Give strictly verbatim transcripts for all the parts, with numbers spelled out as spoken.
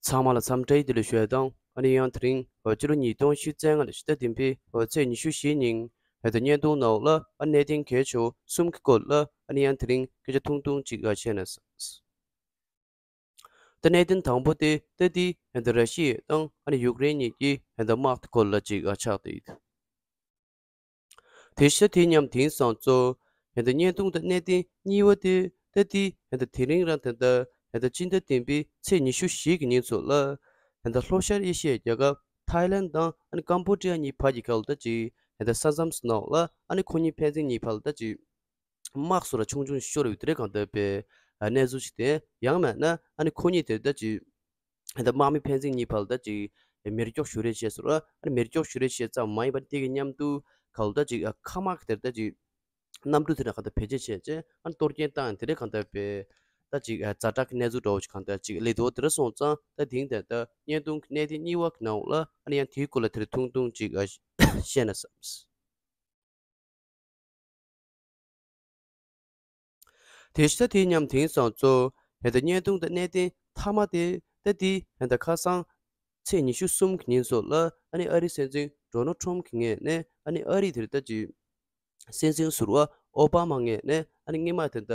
ཚང་མ་ལ་འཚམས་འདྲི་བདེ་ལེགས་ཞུ་ཡ་དང་། ཨ་ནི་ཡང་དེ་རིང་ཕྱི་ལོ་ཉིས་སྟོང་ཉི་ཤུ་རྩ་ལྔ་ལོའི་ཕྱི་ཟླ་བདུན་པའི་ཚེས་ཉི་ཤུ་བཞི་ཉིན་ད་བརྙན་ཐུང་ནང་ལ་ཨ་གནད་དོན་གལ་ཆེ་བ་གསུམ་གྱི་སྐོར་ལ་ཨ་ནི་ཡང་དེ་རིང་སྐད་ཆ་ཐུང་ཐུང་ཅིག་བཤད་ན་བསམས། ད་གནད་དོན་དང་པོ་དེ་ད་དེ་ད་ར་ཤི་ཡ་དང་ཨ་ནི་ཡུཀ་རེན་གཉིས་ཀྱི་ད་དམག་གི་སྐོར་ལ་ཅིག་ཆགས་བསྡད་ཡོད། དེ་བཞིན་དེ་མཉམ་དེང་སང་གཙོ་ད་བརྙན་ཐུང་དང་གནད་དོན་གཉིས་པ་དེ་ད་དེ་ད་དེ་རིང་རང་ད་ད་ད་སྤྱི་ཟླ་བདུན་པའི་ཚེས་ཉི་ཤུ་བཞི་གི་ཉིན་ཚོ་ལ་ད་ལྷོ་ཤར་ཨེ་ཤི་ཡའི་རྒྱལ་ཁབ་ཐའི་ལན་དང་ཨ་ནི་ཀམ་པོ་ཌི་ཡ་གཉིས་བར་གྱི་ཁ་ལ་ད་ཅིག་ད་ས་མཚམས་སུ་ནང་ལ་ཨ་ནི་ཁོ་གཉིས་ཕན་ཚུན་གཉིས་བར་ལ་ད་ཅིག་དམག་སོགས་ལ་ཆུང་ཆུང་ཤོར་བའི་དེ་རེད་གང་ལྟར་པའི་གནས་ཚུལ་ཞིག་དེ་ཡང་མེད་ན་ཨ་ནི་ཁོ་གཉིས་དེ་ད་ཅིག་ད་དམག་མི་ཕན་ཚུན་གཉིས་བར་ལ་ད་ཅིག་མེ་སྒྱོགས་གཞུ་རེས་བྱས་སོང་ར། ཨ་ནི་མེ་སྒྱོགས་གཞུ་རེས་བྱས་ཙམ་མ་ཡིན་པར་དེ་གི་མཉམ་དུ་ག་ལ་ད་ཅིག་མཁའ་དམག་གི་དེར་ད་ཅིག་གནམ་གྲུ་དེ་འདྲ་གང་ལྟར་བེད་སྤྱོད་བྱས་རྗེས་ཨ་ནི་གཏོར་སྐྱོན་བཏང་ཡང་དེ་རེད་གང་ལྟར་པའི་ད་ཅིག་ཛ་དྲག་གི་གནས་ཚུལ་འདྲ་བོ་ཞིག་གང་ལྟར་ཅིག་སླེབས་འདུག་དེ་འདྲ་སོང་ཙང་ད་དེང་དེ་ད་བརྙན་ཐུང་གི་གནད་དོན་གཉིས་པ་གི་ནང་ལ་ཨ་ནི་ཡང་དེའི་སྐོར་ལ་དེ་རིང་ཐུང་ཐུང་ཅིག་བཤད་ན་བསམས། དེ་བཞིན་དེ་མཉམ་དེང་སང་གཙོ་ད་བརྙན་ཐུང་དང་གནད་དོན་མཐའ་མ་དེ་ད་དེ་ད་ཁ་སང་ཚེས་ཉི་ཤུ་གསུམ་གྱི་ཉིན་སོགས་ལ་ཨ་ནི་ཨ་རིའི་སྲིད་འཛིན་ཌོ་ནལ་ཁྲོམ་གྱི་ངོས་ནས་ཨ་ནི་ཨ་རིའི་དེར་ད་ཅིག་སྲིད་འཛིན་ཟུར་པ་ཨོ་བྷ་མ་ངོས་ནས་ཨ་ནི་སྔོན་མ་དེ་ད་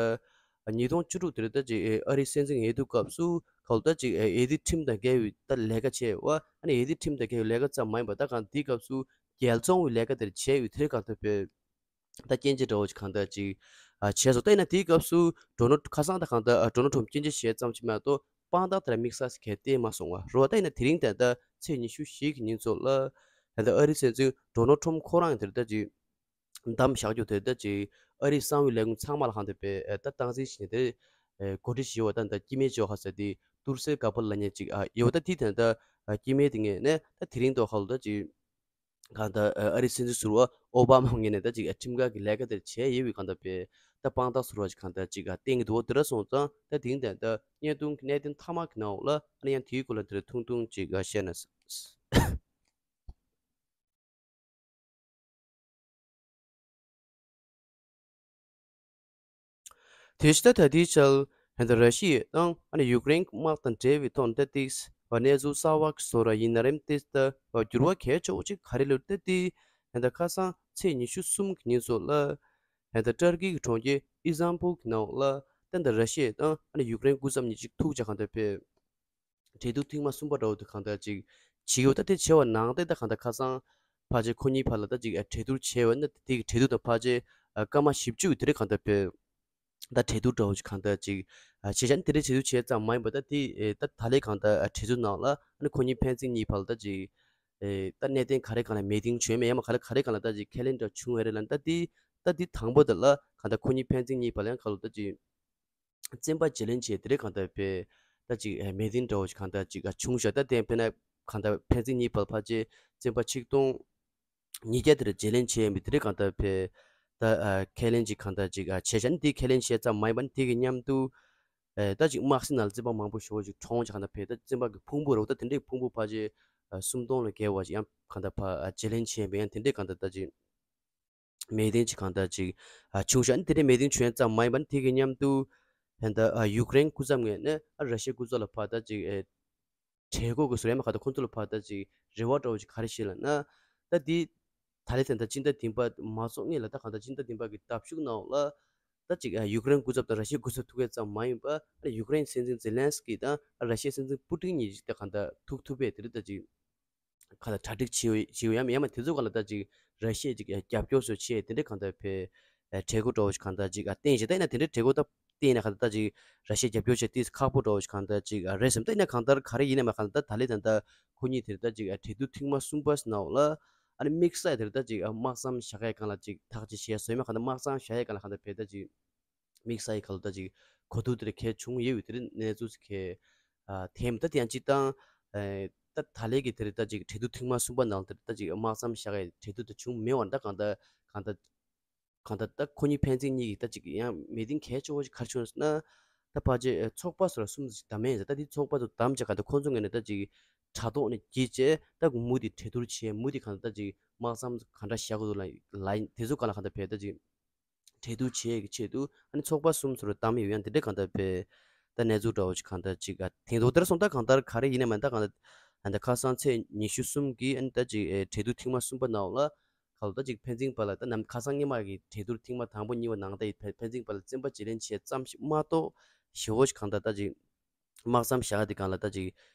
ཉིས་སྟོང་བཅུ་དྲུག་དེར་ད་ཅིག་ཨ་རིའི་སྲིད་འཛིན་ཡིན་དུས་སྐབས་སུ་ག་ལ་ད་ཅིག་འོས་བསྡུ་ཁྲིམས་དང་འགལ་བའི་ད་ལས་ཀ་བྱས་པ། ཨ་ནི་འོས་བསྡུ་ཁྲིམས་དང་འགལ་བའི་ལས་ཀ་ཙམ་མ་ཡིན་པར་ད་གང་དེའི་སྐབས་སུ་རྒྱལ་བཙོང་བའི་ལས་ཀ་དེར་བྱས་ཡོད་དེ་གང་ལྟར་པའི་ད་སྐྱོན་བརྗོད་འདྲ་བོ་ཞིག་གང་ལྟར་ཅིག་ཨ་བྱས་སོང་། ད་ཡིན་ན་དེའི་སྐབས་སུ་ཌོ་ནལ་ཁ་སང་ད་གང་ལྟར་ཨ་ཌོ་ནལ་ཁྲོམ་སྐྱོན་བརྗོད་བྱས་ཙམ་ཞིག་མ་གཏོགས་དཔང་རྟགས་དེ་ལ་དམིགས་བསལ་ཞིག་གང་བསྟན་མ་སོང་བ་རེད་བ། ད་ཡིན་ན་དེ་རིང་ད་ལྟ་ཚེས་ཉི་ཤུ་བཞི་གི་ཉིན་ཚོ་ལ་ད་ལྟ་ཨ་རིའི་སྲིད་འཛིན་ཌོ་ནལ་ཁྲོམ་ཁོ་རང་ཡང་དེར་ད་ཅིག་བདམས་བཞག་རྒྱུ་དེར་ད་ཅིག་ཨ་རིའི་གསང་བའི་ལས་ཁུངས་ཚང་མ་ལ་གང་ལྟར་པའི་ཨ་ད་སྟངས་འཛིན་བྱས་ནས་དེ་ཨ་གོ་སྒྲིག་བྱས་པ། ད་ད་སྐྱེ་དམན་ཇོ་ཧ་ཟེར་དེ་ཏུར་སེལ་ག་པར་ལབ་མཁན་ཅིག་ཨ་ཡོད་པ། ད་དེ་དེ་ད་ཨ་སྐྱེ་དམན་དེ་ངོས་ནས་ད་དེ་རིང་ཐོག་ཁ་ལ་ད་ཅིག་གང་ལྟར་ཨ་རིའི་སྲིད་འཛིན་ཟུར་པ་ཨོ་བྷ་མ་ངོས་ནས་ད་ཅིག་ཁྲིམས་འགལ་གྱི་ལས་ཀ་དེར་བྱས་ཡོད་པའི་གང་ལྟར་པའི་ད་དཔང་རྟགས་ཟུར་པ་ཞིག་གང་ལྟར་ཅིག་བསྟན་གྱི་འདུག་དེ་འདྲ་སོང་ཙང་ད་དེང་དེ་ད་བརྙན་ཐུང་གི་གནད་དོན་མཐའ་མ་གི་ནང་ལ་ཨ་ནི་ཡང་དེའི་སྐོར་ལ་དེར་ཐུང་ཐུང་ཅིག་བཤད་ན། དེ་བཞིན་ད་ལྟའི་ཆར་ད་ལྟ་ར་ཤི་ཡ་དང་ཨ་ནི་ཡུཀ་རེན་གྱི་དམག་དང་འབྲེལ་བའི་ཐོག་ནས་ད་ཏིག་གནས་ཚུལ་གསར་བ་གི་བཟོ་འདྲ་ཡིན་ན་རེད། ཏིག་ད་འགྱུར་བ་གལ་ཆེ་བོ་ཅིག་ག་རེ་ལབ་ད་ཏིག་ད་ལྟ་ཁ་སང་ཚེས་ཉི་ཤུ་གསུམ་གྱི་ཉིན་སོགས་ལ་ད་ལྟ་ཏར་ཀི་གི་གྲོང་ཁྱེར་ཨི་ཛམ་བུལ་གྱི་ནང་ལ་ད་ལྟ་ར་ཤི་ཡ་དང་ཨ་ནི་ཡུཀ་རེན་སྐུ་ཚབ་གཉིས་ཅིག་ཐུག་བྱས་གང་ལྟར་ཕེབས། གྲོས་བསྡུར་ཐེངས་མ་གསུམ་པ་འདྲ་བོ་དེ་གང་ལྟར་ཅིག་བྱེད་ཀྱི་ཡོད། ད་དེ་བྱས་པ་ནང་བཞིན་ད་གང་ལྟར་ཁ་སང་ཕལ་ཆེར་ཁོ་གཉིས་བར་ལ་ད་ཅིག་གྲོས་བསྡུར་བྱས་པ་ན་དེ་གི་གྲོས་བསྡུར་དང་ཕལ་ཆེར་སྐར་མ་བཞི་བཅུ་དེ་རིང་གང་ལྟར་ཕེབས། ད་གྲོས་བསྡུར་འདྲ་བོ་ཞིག་གང་ལྟར་ཅིག་བྱས་བྱས་ནས་དེ་རིང་གྲོས་བསྡུར་བྱས་ཙམ་མ་ཡིན་པ་ད་དེ་ད་ད་ལན་གང་ལྟར་གྲོས་བསྡུར་ནང་ལ་ཨ་ནི་ཁོ་གཉིས་ཕན་ཚུན་གཉིས་བར་ལ་ད་ཅིག་ད་གནད་དོན་ག་རེ་གང་ལ་མི་ཌིང་བྱུང་མེད་ཡང་མ་ག་ལ་ག་རེ་གང་ལ་ད་ཅིག་ཁས་ལེན་འདྲ་བྱུང་བ་རེད་ལ། ད་དེ་ད་དེ་དང་པོ་དེ་ལ་གང་ལྟར་ཁོ་གཉིས་ཕན་ཚུན་གཉིས་བར་ལ་ཡང་ག་ལ་ད་ཅིག་བཙོན་པ་བརྗེ་ལེན་བྱས་དེ་རིང་གང་ལྟར་ཕེབས། ད་ཅིག་མི་ཌིང་འདྲ་བོ་ཞིག་གང་ལྟར་ཅིག་བྱུང་ཤག་ད་དེ་ཕེབས་ན་གང་ལྟར་ཕན་ཚུན་གཉིས་བར་ཕལ་ཆེར་བཙོན་པ་ཆིག་སྟོང་ཉིས་བརྒྱ་དེ་རིང་བརྗེ་ལེན་བྱས་ཡིན་པས། དེ་རིང་གང་ལྟར་ཕེབས་ད་ཁས་ལེན་ཅིག་གང་ལྟར་ཅིག་བྱས་བྱས་ནས་དེ་ཁས་ལེན་བྱས་ཙམ་མ་ཡིན་པ་ནི་དེ་གི་མཉམ་དུ་ད་ཅིག་དམག་སྲིད་ནང་ལ་བཙོན་པ་མང་པོ་ཞེ་པོ་ཅིག་གྲོངས་བྱས་གང་ལྟར་ཕེབས། ད་བཙོན་པ་གི་ཕུང་པོ་རེད་བ། ད་དེ་འདྲའི་ཕུང་པོ་ཕལ་ཆེར་སུམ་སྟོང་ལས་བརྒལ་བ་ཞིག་ཡང་གང་ལྟར་ཕར་བརྗེ་ལེན་བྱས་ཡིན་པས། ཡང་དེ་འདྲའི་གང་ལྟར་ད་ཅིག་མི་ཌིང་ཅིག་གང་ལྟར་ཅིག་ཨ་བྱུང་ཤག་ཨ་ནི་དེ་འདྲའི་མི་ཌིང་བྱུང་ཡ་ཙམ་མ་ཡིན་པ་ནི་དེ་གི་མཉམ་དུ་ད་ལྟ་ཨ་ཡུཀ་རེན་སྐུ་ཚབ་ངོས་ནས་ཨ་ར་ཤི་ཡ་སྐུ་ཚབ་ལ་ཕར་ད་ཅིག་ཨེ་གྲོས་འགོ་གི་ཟུར་ཡ་མ་ག་ད་ཁོང་ཚོ་ལ་ཕར་ད་ཅིག་རེ་བ་འདྲ་བོ་ཅིག་ག་རེ་བྱས་ལབ་ན། ད་འདི་ད་ལས་ད་ལྟ་སྤྱི་ཟླ་བདུན་པ་མ་རྫོགས་སྔོན་ལ་ད་གང་ལྟར་སྤྱི་ཟླ་བདུན་པ་གི་ཟླ་གཞུག་ནང་ལ་ད་ཅིག་ཨ་ཡུཀ་རེན་སྐུ་ཚབ་དང་ར་ཤི་ཡའི་སྐུ་ཚབ་ཐུག་ཡ་ཙམ་མ་ཡིན་པ་ཨ་ཡུཀ་རེན་སྲིད་འཛིན་ཛེ་ལན་སི་ཀི་དང་ཨ་ར་ཤི་ཡའི་སྲིད་འཛིན་པུ་ཏིན་གཉིས་ཅིག་ད་གང་ལྟར་ཐུག་ཐུབ་པའི་དེ་རིང་ད་ཅིག་གང་ལྟར་གྲ་སྒྲིག་བྱེད་བྱེད་ཡོད་ཡམ། ཡང་མ་དེ་ཚོ་གང་ལ་ད་ཅིག་ར་ཤི་ཡས་ཅིག་རྒྱབ་སྐྱོར་སོགས་བྱས་དེ་འདྲའི་གང་ལྟར་བའི་གྲོས་འགོ་འདྲ་བོ་ཞིག་གང་ལྟར་ཅིག་བཏིང་བྱས། ད་ཡིན་ན་དེ་འདྲའི་གྲོས་འགོ་ད་བཏིང་ན་གང་ལྟར་ད་ཅིག་ར་ཤི་ཡས་རྒྱབ་སྐྱོར་བྱས་ཏིས་ཁག་པོ་འདྲ་བོ་ཞིག་གང་ལྟར་ཅིག་རེད་བསམ། ད་ཡིན་ན་གང་ལྟར་ག་རེ་ཡིན་ན་མ་གང་ལྟར་ད་ལས་ད་ལྟ་ཁོ་གཉིས་དེར་ད་ཅིག་གྲོས་བསྡུར་ཐེངས་མ་གསུམ་པ་ཟེར་ནའོ་ལ་ཨ་ནི་དམིགས་བསལ་དེར་ད་ཅིག་དམག་མཚམས་བཞག་ཡས་གང་ལ་ཅིག་ཐག་གཅོད་བྱས་སོང་ཡ་མ་གང་ལྟར་དམག་མཚམས་བཞག་ཡས་གང་ལ་གང་ལྟར་བས་ད་ཅིག་དམིགས་བསལ་གྱི་ཁ་ལོ་ད་ཅིག་གོ་བསྡུར་དེ་འདྲ་གལ་བྱུང་ཡོད་པའི་དེ་རིང་གནས་ཚུལ་ཞིག་གལ་ཐེམ་ད་དེ་ཡང་སྤྱིར་བཏང་ད་ད་ལས་ཀྱི་དེ་རིང་ད་ཅིག་གྲོས་བསྡུར་ཐེངས་མ་གསུམ་པ་ནང་དེ་ད་ཅིག་དམག་མཚམས་བཞག་ཡའི་གྲོས་བསྡུར་དེ་བྱུང་མེད་པར་ད་གང་ལྟར་གང་ལྟར་གང་ལྟར་ད་ཁོ་གཉིས་ཕན་ཚུན་གཉིས་ཀྱི་ད་ཅིག་ཡང་མི་ཌིང་གལ་ཆེ་བོ་ཞིག་ག་རེ་བྱུང་ཟེར་ན། ད་ཕལ་ཆེར་ཚོགས་པ་སོགས་ལ་གསུམ་ཞིག་བདམས་ཡིན་ཟེར། ད་དེ་ཚོགས་པ་ཚོ་བདམས་བྱས་གང་ལྟར་ཁོང་ཚོ་ངོས་ནས་ད་ཅིག་དྲ་ཐོག་ནས་བརྒྱུད་བྱས་ད་མུ་མཐུད་གྲོས་བསྡུར་བྱས་མུ་མཐུད་གང་ལྟར་ད་ཅིག་དམག་མཚམས་གང་འདྲ་བཞག་དགོས་འདུག་ལ་ལ་དེ་ཚོ་གང་ལ་གང་ལྟར་བས་ད་ཅིག་གྲོས་བསྡུར་བྱེད་ཀྱི་ཆེད་དུ་ཨ་ནི་ཚོགས་པ་གསུམ་ཚོར་བདམས་ཡོད། ཡང་དེ་འདྲ་གང་ལྟར་བས་ད་ ད་གནས་ཚུལ་འདྲ་བོ་ཅིག་གང་ལྟར་ཅིག་ཨ་དེང་ཐོག་དེར་སོང་ད་གང་ལྟར་ག་རེ་ཡིན་ནའི་མ་ད་གང་ལྟར་ཨ་ད་ཁ་སང་ཚེས་ཉི་ཤུ་གསུམ་གྱི་ཨ་ནི་ད་ཅིག་ཨེ་གྲོས་བསྡུར་ཐེངས་མ་གསུམ་པ་ནང་ལ་ག་ལ་ད་ཅིག་ཕན་ཚུན་བར་ལ་ད་ནམ་ཁ་སང་སྔོན་མ་གི་གྲོས་བསྡུར་ཐེངས་མ་དང་པོ་གཉིས་པ་ནང་ད་ཡི་ཕན་ཕན་ཚུན་བར་ལ་བཙན་པ་བརྗེ་ལེན་བྱས་ཙམ་ཞིག་མ་གཏོགས་ཞེ་བོ་ཞིག་གང་ལྟར་ད་ཅིག་དམག་མཚམས་བཞག་དེ་གང་ལ་ད་ཅིག་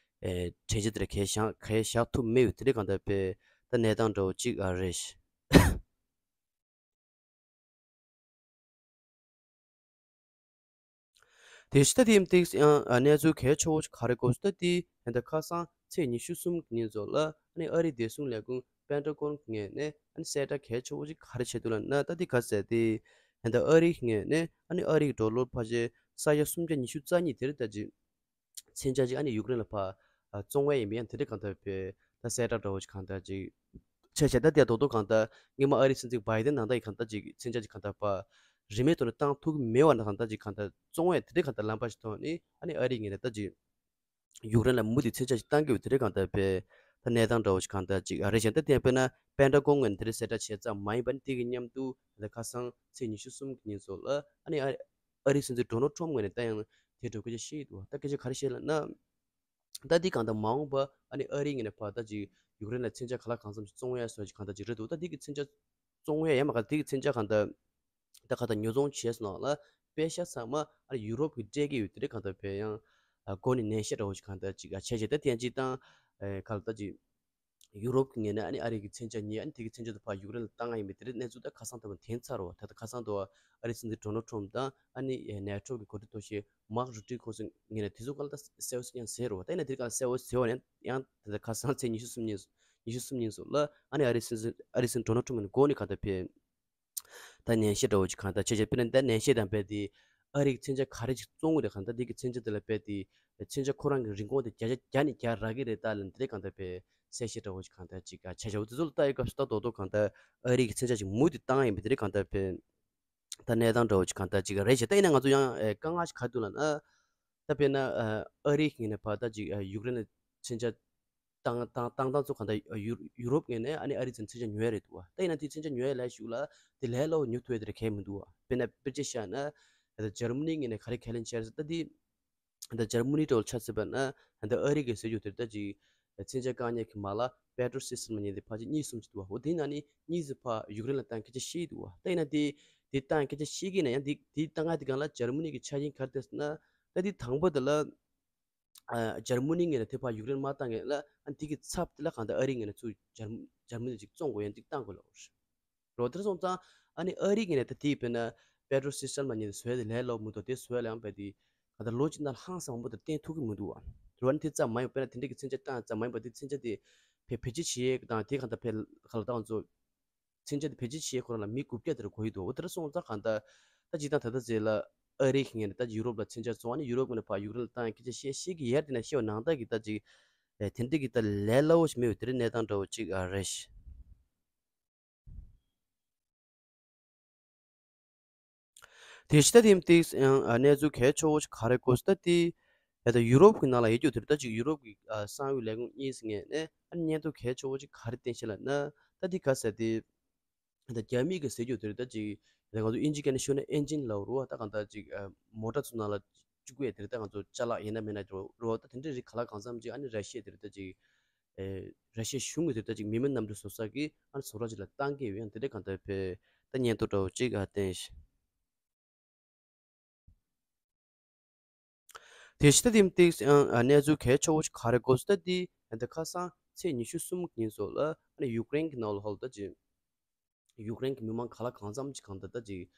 ཨེ་གྲོས་ཆོད་དེར་གལ་བཞག་གལ་བཞག་ཐུབ་མེད་ཡོད་དེ་འདྲའི་གང་ལྟར་པའི་ད་གནས་སྟངས་འདྲ་བོ་ཅིག་ཨ་རེད། དེ་ཕྱི་ད་དེའི་ཏིག་ཡང་གནས་ཚུལ་གལ་ཆེ་བོ་ཞིག་ག་རེ་གོ་ཟེར་ན་དེ་ད་ཁ་སང་ཚེས་ཉི་ཤུ་གསུམ་གྱི་ཉིན་ཚོ་ལ་ཨ་ནི་ཨ་རིའི་བདེ་སྲུང་ལས་ཁུངས་པེན་ཊ་གོན་ངོས་ནས་ཨ་ནི་གསལ་བསྒྲགས་གལ་ཆེ་བོ་ཞིག་ག་རེ་བྱས་འདུག་ལབ་ན་ད་དེ་ག་ཟེར་ཏེ་ད་ཨ་རིའི་ངོས་ནས་ཨ་ནི་ཨ་རིའི་ཌོ་ལར་ཕལ་ཆེར་ས་ཡ་སུམ་བརྒྱ་ཉི་ཤུ་རྩ་གཉིས་དེར་ད་ཅིག་མཚོན་ཆ་ཅིག་ཨ་ནི་ཡུཀ་རེན་ལ་ཕར་བཙོང་བ་ཡིན་པ་ཡང་དེ་འདྲ་གང་ལྟར་བའི་ད་གསལ་བསྒྲགས་འདྲ་བོ་ཞིག་གང་ལྟར་ཅིག་བྱས་བྱས་ད་དེ་རྡོག་རྡོག་གང་ལྟར་སྔོན་མ་ཨ་རིའི་སྲིད་འཛིན་བྷའི་ཌེན་ནང་ད་ཡི་གང་ལྟར་ཅིག་མཚོན་ཆ་ཅིག་གང་ལྟར་ཕར་རིན་མེད་ཐོག་ནས་བཏང་ཐུབ་ཀྱི་མེད་པ་ན་གང་ལྟར་ཅིག་གང་ལྟར་བཙོང་བའི་དེ་འདྲ་གང་ལྟར་ལམ་པ་ཞིག་ཐོག་ནས་ཨ་ནི་ཨ་རིའི་ངོས་ནས་ད་ཅིག་ཡུཀ་རེན་ལ་མུ་མཐུད་མཚོན་ཆ་ཞིག་བཏང་གི་ཡོད་དེ་འདྲ་གང་ལྟར་བའི་ད་གནས་སྟངས་འདྲ་བོ་ཞིག་གང་ལྟར་ཅིག་ཨ་རེད་བྱས་ད་དེ་དཔེར་ན་པེན་ཊ་གོན་ངོས་ནས་དེ་འདྲ་གསལ་བསྒྲགས་བྱས་ཙམ་མ་ཡིན་པ་ནི་དེ་གི་མཉམ་དུ་ད་ཁ་སང་ཚེས་ཉི་ཤུ་གསུམ་གྱི་ཉིན་ཚོ་ལ་ཨ་ནི་ཨ་ཨ་རིའི་སྲིད་འཛིན་ཌོ་ནལ་ཊམ་ངོས་ནས་ད་ཡང་དེ་འདྲ་སྐད་ཆ་བཤད་ཡོད་འདུག་ད་སྐད་ཆ་ག་རེ་བཤད་ལབ་ན། ད་འདི་གང་ལྟར་མ་འོངས་པ་ཨ་ནི་ཨ་རིའི་ངོས་ནས་ཕར་ད་ཅིག་ཡུཀ་རེན་ལ་མཚོན་ཆ་ག་ལ་གང་འཚམ་ཞིག་བཙོང་ཡ་སོགས་ཀྱི་གང་ལྟར་ཅིག་རེད་འདུག་ད་འདི་གི་མཚོན་ཆ་བཙོང་ཡ་ཡང་མ་ག་འདི་གི་མཚོན་ཆ་གང་ལྟར་ད་གང་ལྟར་ཉོ་ཚོང་བྱས་སོང་ལ་པེ་ཤ་ཚང་མ་ཨ་ནི་ཡུ་རོབ་ཀྱི་སྤྲད་ཀྱི་ཡོད་དེ་འདྲ་གང་ལྟར་བས་ཡང་སྒོ་ནས་ནན་བཤད་འདྲ་བོ་ཞིག་གང་ལྟར་ཅིག་བྱས་བྱས་ད་དེ་ཡང་ཅིག་བཏང་ག་ལ་ད་ཅིག་ཡུ་རོབ་ཀྱི་ངོས་ནས་ཨ་ནི་ཨ་རི་གི་མཚོན་ཆ་ཉོས་ཨ་ནི་དེ་གི་མཚོན་ཆ་དེ་ཕར་ཡུཀ་རེན་ལ་བཏང་ཡ་ཡིན་པའི་དེ་འདྲའི་གནས་ཚུལ་ད་ཁ་སང་ད་བར་འཐེན་ཚར་རོ། ད་ལྟ་ཁ་སང་དུ་ཨ་རིའི་སྲིད་འཛིན་ཌོ་ནལ་ཊམ་དང་ཨ་ནི་ནེ་ཊོ་གི་འགོ་ཁྲིད་ཐོག་ཤེས་མཱག་རུ་ཏི་ཁོ་ཚོ་ངོས་ནས་དེ་ཚོ་ག་ལ་ད་གསལ་བོ་ཞིག་ཀྱང་ཟེར་རོ། ད་ཡིན་ན་དེ་ག་ལ་གསལ་བོ་ཟེར་བ་ནས་ཡང་ད་ལྟ་ཁ་སང་ཚེས་ཉི་ཤུ་གསུམ་ཉིན་ཉི་ཤུ་གསུམ་ཉིན་སོགས་ལ་ཨ་ནི་ཨ་རིའི་སྲིད་འཛིན་ཨ་རིའི་སྲིད་འཛིན་ཌོ་ནལ་ཊམ་ནས་འགོ་ནས་གང་ལྟར་ཕེབས། ད་ནན་བཤད་འདྲ་བོ་ཅིག་གང་ལྟར་བྱས་བྱས་དཔེར་ན་ད་ནན་བཤད་དང་དཔེ་དེ་ཨ་རིའི་མཚོན་ཆ་ག་རེ་ཅིག་བཙོང་དགོས་རེད་གང་ལྟར་དེ་གི་མཚོན་ཆ་དེ་ལ་དཔེ་དེ་མཚོན་ཆ་ཁོ་རང་གི་རིན་གོང་དེ་བརྒྱ་ཆ་བརྒྱ་ནས་བརྒྱ་རག་གི་རེད་ད་ལབ་དེ་གང་ལྟར་དཔེ་གསལ་བཤད་འདྲ་བོ་ཅིག་གང་ལྟར་ཅིག་བྱས་བྱས་འོ་དེ་ཚོ་ལ་ལྟ་ཡི་སྐབས་སུ་ད་རྡོག་རྡོག་གང་ལྟར་ཨ་རིའི་མཚོན་ཆ་ཅིག་མུ་མཐུད་བཏང་ཡིན་པ་དེ་རེད་གང་ལྟར་དཔེ་ད་གནས་སྟངས་འདྲ་བོ་ཅིག་གང་ལྟར་ཅིག་རེད་བྱས་ད་ཡིན་ན་ང་ཚོ་ཡང་དཀའ་ངལ་ཞིག་ག་འདུག་ལབ་ན། ད་དཔེར་ན་ཨ་རིའི་ངོས་ནས་ཕར་ད་ཅིག་ཡུཀ་རེན་ལ་མཚོན་ཆ་བཏང་བཏང་བཏང་སྟངས་ཚོ་གང་ལྟར་ཡུ་ཡུ་རོབ་ངོས་ནས་ཨ་ནི་ཨ་རི་ཚོས་མཚོན་ཆ་ཉོ་ཡ་རེད་འདུག་བ། ད་ཡིན་ན་དེ་མཚོན་ཆ་ཉོ་ཡ་ལ་ཞུགས་ལ་དེ་ལས་སླ་བོ་ཉོ་ཐུབ་ཡ་དེ་རེད་གལ་མི་འདུག་བ། དཔེར་ན་དཔེར་བརྗོད་བཞག་ན་ད་འཇར་མ་ནི་ངོས་ནས་ག་རེ་ཁས་ལེན་བྱས་རེད་ཟེར་ད་དེ་ད་འཇར་མ་ནི་འདྲ་བོ་ཆ་མཚོན་པ་ན་ད་ཨ་རི་གིས་ཟེར་རྒྱུ་དེ་ད་ཅིག་མཚོན་ཆ་བཀག་ཉར་གྱི་མ་ལག་པེ་ཊོལ་སི་སི་ཊམ་ལབ་མཁན་དེ་ཕལ་ཆེར་གཉིས་གསུམ་ཅིག་འདུག་བ། འོ་དེ་ནང་ནས་གཉིས་ཙམ་ཕར་ཡུཀ་རེན་ལ་བཏང་སྐད་ཆ་བཤད་འདུག་བ། ད་ཡིན་ན་དེ་དེ་བཏང་སྐད་ཆ་བཤད་ཀྱི་ན་ཡང་དེ་དེ་བཏང་ང་དེ་སྒང་ལ་འཇར་མ་ནི་གི་ཆ་རྐྱེན་ག་རེ་བལྟས་ཟེར་ན་ད་དེ་དང་པོ་དེ་ལ། ཨ་འཇར་མ་ནི་ངོས་ནས་དེ་ཕར་ཡུཀ་རེན་མ་བཏང་ངེས་ལ་ཨ་དེ་གི་ཚབ་དེ་ལ་གང་ལྟར་ཨ་རི་ངོས་ནས་ཚུར་འཇར་འཇར་མ་ནི་ཅིག་བཙོང་དགོས་ཡང་ཅིག་བཏང་དགོས་ལབ་རེད། རོ་དེར་སོང་ཙང་ཨ་ནི་ཨ་རི་ངོས་ནས་ད་དེ་དཔེར་ན་པེ་ཊོལ་སི་སི་ཊམ་ལབ་མཁན་དེ་བཟོས་དེ་ལས་སླ་བོ་མི་འདུག་དེ་བཟོས་ལ་ཡང་དཔེ་དེ་གང་ལྟར་ལོ་གཅིག་ནང་ལ་ཧང་སང་བ་མོ་དེ་བརྟན་ཐུབ་ཀྱི་མི་འདུག་བ། རོ་ཨ་ནི་དེ་ཙམ་མ་ཡིན་པ་དཔེར་ན་དེ་འདྲ་གི་མཚོན་ཆ་བཏང་ཙམ་མ་ཡིན་པ་དེ་མཚོན་ཆ་དེ་བེད་བེད་སྤྱོད་བྱེད་ཡས་དང་དེ་གང་ལྟར་བེད་གང་ལ་བཏང་ཚོ། མཚོན་ཆ་དེ་བེད་སྤྱོད་བྱེད་ཁོ་རང་ལ་མི་དགུ་བརྒྱ་དེར་འགོར་ཡི་འདུག་འོ་དེར་སོང་ཙང་གང་ལྟར་ད་ཅིག་ད་ད་ལྟ་ཟེར་ལ་ཨ་རི་གི་ངོས་ནས་ད་ཡུ་རོབ་ལ་མཚོན་ཆ་བཙོང་ཨ་ནི་ཡུ་རོབ་ངོས་ནས་ཕར་ཡུཀ་རེན་ལ་བཏང་སྐད་ཆ་བཤད་ཤེས་ཀྱི་ཡར་དེ་ན་ཤེས་པ་ནང་ལྟར་གྱི་ད་ཅིག་ཨེ་དེ་འདྲ་གི་ད་ལས་སླ་བོ་ཞིག་མེད་པའི་དེ་འདྲའི་གནས་སྟངས་འདྲ་བོ་ཅིག་ཨ་རེད། དེ་ཕྱི་ད་དེ་ཏིག་ཡང་གནས་ཚུལ་གལ་ཆེ་བོ་ཞིག་ག་རེ་གོ་ས་ད་དེ་ད་ཡུ་རོབ་གི་ནང་ལ་ཡོད་རྒྱུ་དེ་ད་ཅིག་ཡུ་རོབ་གི་གསང་བའི་ལས་ཁུངས་གཉིས་ངོས་ནས་ཨ་ནི་སྙན་ཐོ་གལ་ཆེ་བོ་ཞིག་ག་རེ་བཏོན་ཤག་ལབ་ན་ད་དེ་ག་ས་དེ། ད་རྒྱ་མི་གི་ཟེར་རྒྱུ་དེ་རེད་ད་ཅིག་ད་ང་ཚོ་ཨིན་ཇི་སྐད་ནས་ཤོད་ན་ཨེན་ཇིན་ལབ་རུ་བ་ད་གང་ལྟར་ཅིག་མོ་ཊ་ཚོ་ནང་ལ་བཅུག་ཡས་དེ་རེད་ད་ང་ཚོ་ཅ་ལག་ཡིན་ན་མིན་ན་རུ་བ་ད་དེ་འདྲ་རིགས་ག་ལ་གང་འཚམ་ཅིག་ཨ་ནི་ར་ཤི་ཡ་དེ་རེད་ད་ཅིག་ར་ཤི་ཡ་གཞུང་གི་དེ་རེད་ད་ཅིག་མི་མིན་གནམ་གྲུ་བཟོ་ས་གི་ཨ་ནི་བཟོ་གྲྭ་ཅིག་ལ་བཏང་གི་ཡོད་ཡང་དེ་འདྲ་གང་ལྟར་བས་ད་སྙན་ཐོ་འདྲ་བོ་ཅིག་ཨ་བསྟན་ཤག་དེ་ཕྱི་ད་དེ་ཏིག་ཡང་གནས་ཚུལ་གལ་ཆེ་བོ་ཞིག་ག་རེ་གོ་ས་ད་དེ་ད་ཁ་སང་ཚེས་ཉི་ཤུ་གསུམ་ཉིན་སོགས་ལ་ཨ་ནི་ཡུཀ་རེན་གྱི་ནང་ལ་ཧོལ་ད་ཅིག་ཡུཀ་རེན་གྱི་མི་མང་ག་ལ་གང་འཚམ་ཅིག་གང་ལྟར་ད་ཅིག་